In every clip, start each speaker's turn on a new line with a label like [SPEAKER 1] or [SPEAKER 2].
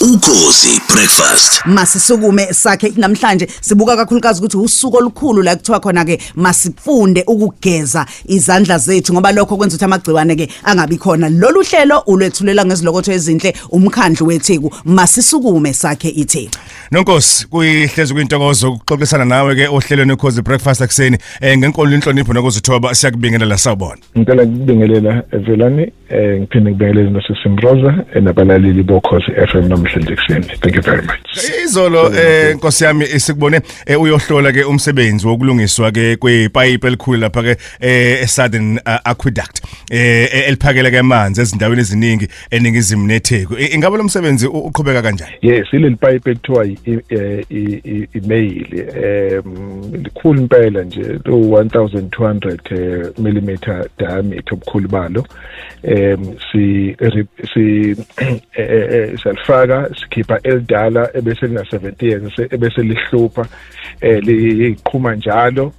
[SPEAKER 1] Ukhozi Breakfast.
[SPEAKER 2] Masisukume sakhe namhlanje, sibuka kakhulukazi ukuthi usuku olukhulu la kuthiwa khona ke masifunde ukugeza izandla zethu, ngoba lokho kwenza ukuthi amagciwane ke angabi khona. Lolu hlelo ulwethulela ngezilokotho ezinhle umkhandlu weTheku. Masisukume sakhe iTheku.
[SPEAKER 3] Nonkosi, kuyihlezi kuyintokozo ukuxoxisana nawe ke ohlelweni Ukhozi Breakfast ekuseni. Ngenkolo, inhlonipho nokuzithoba, siyakubingelela, sawubona.
[SPEAKER 4] Ngicela ukubingelela, Velani, ngiphinde ngibingelele noSisimroza nabalaleli boKhozi FM namhlanje ekuseni. Thank you very much.
[SPEAKER 3] Izolo, nkosi yami, sikubone uyohlola ke umsebenzi wokulungiswa ke kwepipe elikhulu lapha ke eSouthern Aqueduct eliphakela ke amanzi ezindaweni eziningi eningizimu neTheku. Ingabe lo msebenzi uqhubeka kanjani?
[SPEAKER 4] Yes, ileli pipe ekuthiwa i-main, likhulu impela nje, lo 1200 millimeter diameter obukhulu balo. Si si salifaka, sikhipha elidala ebese lina 70 years, ebese lihlupha, liqhuma njalo,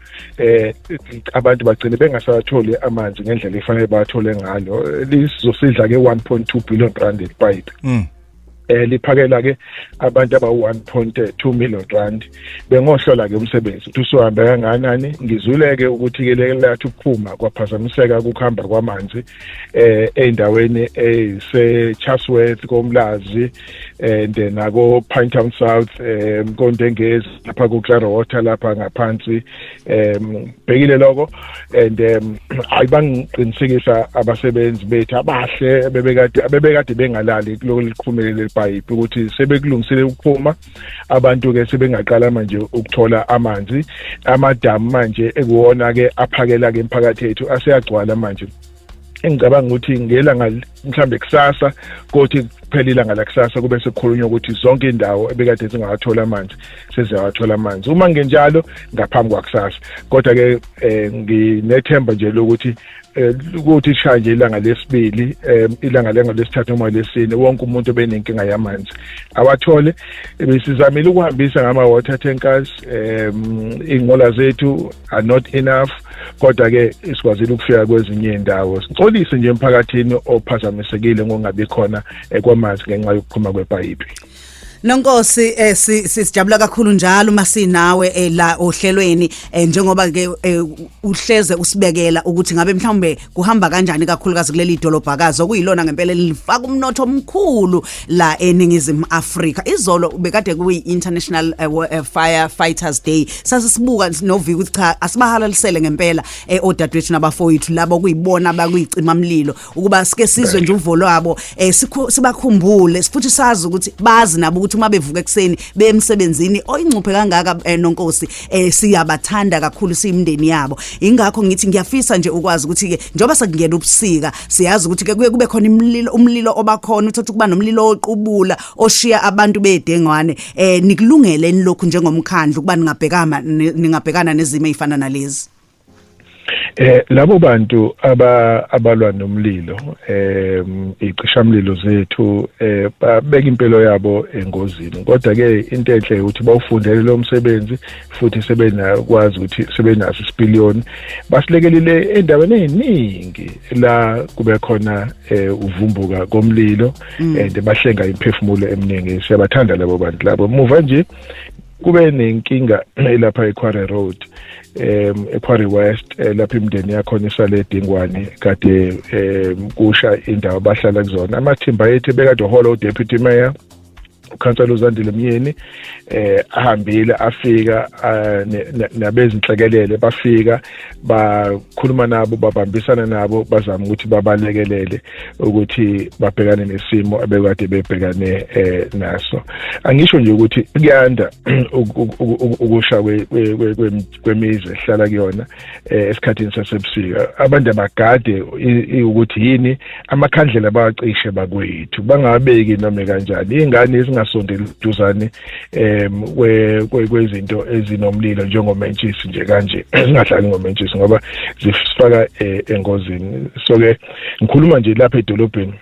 [SPEAKER 4] abantu bagcine bengasawatholi amanzi ngendlela efanele bawathole ngalo. Lizosidla ke R1.2 billion pipe. Liphakela ke abantu abawu 1.2 million rand. Bengohlola ke umsebenzi ukuthi usuhambe kangakanani. Ngizuleke ukuthi ke lathi ukuphuma kwaphazamiseka ukuhamba kwamanzi eindaweni ezise Chatsworth, koMlazi and nako Pinetown South, koNdengezi lapha ku Klaarwater lapha ngaphansi. Bhekile lokho and ayibangiqinisekisa abasebenzi bethu abahle bebekade bengalali kuloko liqhumele lelipayipi ukuthi sebekulungisile ukuphuma. Abantu ke sebengaqala manje ukuthola amanzi. Amadamu manje ekuwona ke aphakela ke emphakathi yethu aseyagcwala manje. Engicabanga ukuthi ngelanga mhlambe kusasa, kothi kuphela ilanga lakusasa, kube sekukhulunywa ukuthi zonke indawo ebekade zingawathola amanzi seziyawathola amanzi, uma ngenjalo ngaphambi kwakusasa. Kodwa ke nginethemba nje lokuthi ukuthi shaya nje ilanga lesibili, ilanga lesithathu noma lesine, wonke umuntu obenenkinga yamanzi awathole. Besizamile ukuhambisa ngama water tankers, inqola zethu are not enough, kodwa ke sikwazile ukufika kwezinye indawo. Sicolise nje emphakathini ophazamisekile ngokungabi khona kwamanzi ngenxa yokuphuma kwepayipi.
[SPEAKER 2] Nonkosi, sijabula kakhulu njalo masinawe la ohlelweni, njengoba ke uhleze usibekela ukuthi ngabe mhlawumbe kuhamba kanjani, kakhulukazi kuleli dolobhakazi okuyilona ngempela lifaka umnotho omkhulu la eNingizimu Afrika. Izolo bekade kuyi International Firefighters Day. Sasisibuka novika ukuthi cha, asibahalalisele ngempela odadewethu nabafowethu labo kuyibona bakuyicima mlilo, ukuba sike sizwe nje uvo lwabo, sibakhumbule futhi sazi ukuthi bazi nabo ukuthi uma bevuka ekuseni bemsebenzini oyingcuphe kangaka. Nonkosi, siyabathanda kakhulu siyimndeni yabo. Ingakho ngithi ngiyafisa nje ukwazi ukuthi ke njengoba sekungena ubusika, siyazi ukuthi ke kuye kube khona imililo, umlilo obakhona, uthatha ukuba nomlilo oqubula oshiya abantu bedengwane. Nikulungele lokhu njengomkhandlu ukuba ningabhekana nezimo ezifana nalezi?
[SPEAKER 4] Labo bantu abalwa nomlilo, icishamlilo zethu, babeka impilo yabo engozini. Kodwa ke into enhle ukuthi bawufundele lo msebenzi futhi sebenakwazi ukuthi sebenaso isipiliyoni. Basilekelile endaweni eziningi la kube khona uvumbuka komlilo and bahlenga imphefumulo eminingi. Siyabathanda labo bantu labo. Muva nje kube nenkinga lapha eQuarry Road, eQuarry West, lapho imindeni yakhona isale edingwane kade kusha indawo abahlala kuzona. Amathimba ethu bekade hola uDeputy Mayor, ukhansela uZandile Myeni, ahambile afika nabezinhlekelele, bafika bakhuluma nabo, babambisana nabo, bazama ukuthi babalekelele ukuthi babhekane nesimo abekade bebhekane naso. Angisho nje ukuthi kuyanda ukusha kwemizi ehlala kuyona esikhathini sasebusika. Abantu abagade ukuthi yini amakhandlela bawacishe bakwethu, bangabeki noma kanjani. Ingane ezingasondeli duzane kwezinto ezinomlilo njengomentshisi nje kanje, zingadlali ngomentshisi ngoba zifaka engozini. So ke ngikhuluma nje lapha edolobheni.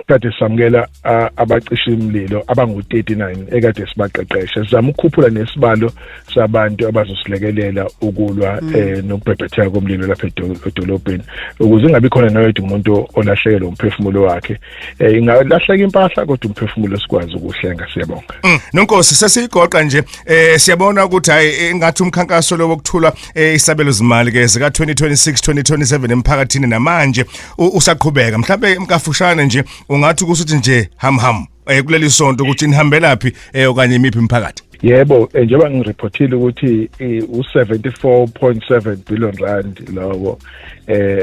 [SPEAKER 4] Kade samukela abacisha imililo abangu-39 ekade sibaqeqesha. Sizama ukukhuphula nesibalo sabantu abazosilekelela ukulwa nokubhebhetheka komlilo lapha edolobheni, ukuze ingabi khona noyedwa umuntu olahlekelwe umphefumulo wakhe. Ingalahleka impahla, kodwa umphefumulo sikwazi ukuhlenga. Siyabonga.
[SPEAKER 3] Nonkosi, sesiyigoqa nje, siyabona ukuthi hayi, engathi umkhankaso lo wokuthula isabelo zimali ke zika 2026 2027 emphakathini namanje usaqhubeka. Mhlawumbe mkafushane nje ungathi kusuthi nje ham ham kuleli sonto ukuthi nihambelaphi okanye imiphi imphakathi?
[SPEAKER 4] Yebo, njengoba ngireportile ukuthi u-74.7 billion rand lowo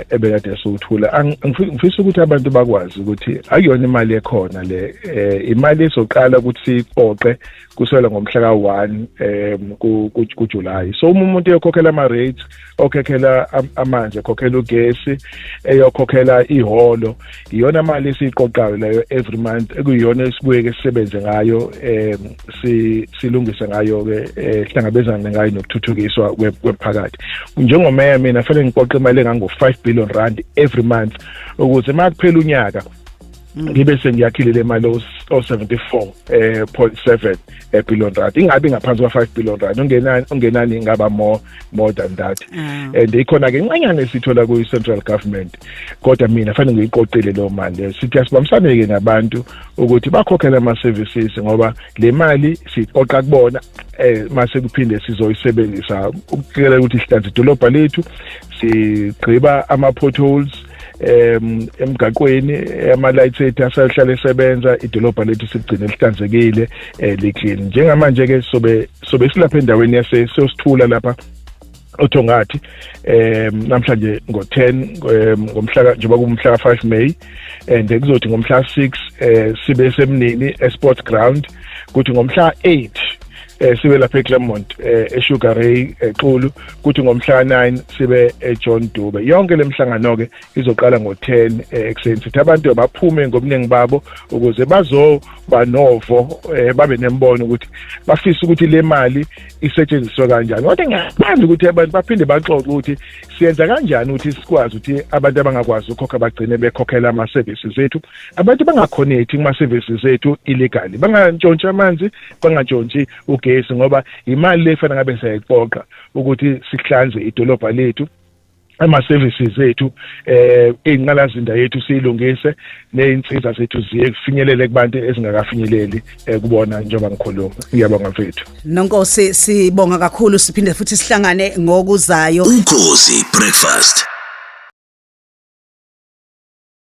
[SPEAKER 4] ebekade siwuthula. Ngifisa ukuthi abantu bakwazi ukuthi akuyona imali ekhona le, imali ezoqala ukuthi siyiqoqe kusukela ngomhla ka-1 kuJuly. So uma umuntu eyokhokhela ama-rates, okhokhela amanzi, ekhokhela ugesi, eyokhokhela iholo, iyona mali esiyiqoqayo leyo every month, ekuyiyona esibuye ke sisebenze ngayo, silungise ngayo ke, hlangabezane ngayo nokuthuthukiswa kwemphakathi. Njengomeya mina fanele ngiqoqe imali engango 5 billion rand every month ukuze makuphela unyaka ngibe sengiyakhile le mali o-74 .7 billion rand, ingabi ngaphansi kwa 5 billion rand, ungenani ingaba more than that. And ikhona ke incanyana esithola kuyi central government, kodwa mina fanele ngiyiqoqile leyo mali leyo. Sithi asibambisane ke nabantu ukuthi bakhokhele ama services, ngoba le mali siqoqa kubona, mase kuphinde sizoyisebenzisa ukuqikelela ukuthi sihlanze idolobha lethu, sigqiba ama potholes emgaqweni, ama lights ethu asahlala esebenza, idolobha lethu sigcine lihlanzekile, liclean. Njengamanje ke sobe silapha endaweni yase siyosithula lapha oThongathi namhlanje ngo-10, ngomhla njengoba kumhla ka-5 May, and kuzothi ngomhla 6 sibe semnini eSports Ground, kuthi ngomhla 8 sibe lapha eClermont, eSugar Ray eXulu, kuthi ngomhla 9 sibe eJohn Dube. Yonke lemhlangano ke izoqala ngo-10 ekuseni. Sithi abantu baphume ngobuningi babo ukuze bazoba novo, babe nembono ukuthi bafisa ukuthi le mali isetshenziswe kanjani. Kodwa ngiyathanda ukuthi abantu baphinde baxoxe ukuthi siyenza kanjani ukuthi sikwazi ukuthi abantu abangakwazi ukukhokha bagcine bekhokhela ama-services ethu, abantu bangaconnecti kuma-services ethu illegally, bangantshontshi amanzi, bangantshontshi ugesi, ngoba imali le efana ngabe siyayiqoqa ukuthi sihlanze idolobha lethu, ama-services ethu, inqalazinda yethu siyilungise, nezinsiza zethu ziye kufinyelele kubantu ezingakafinyeleli kubona njengoba ngikhuluma. Ngiyabonga, mfethu.
[SPEAKER 2] Nonkosi, sibonga kakhulu, siphinde futhi sihlangane ngokuzayo.
[SPEAKER 1] Ukhozi Breakfast.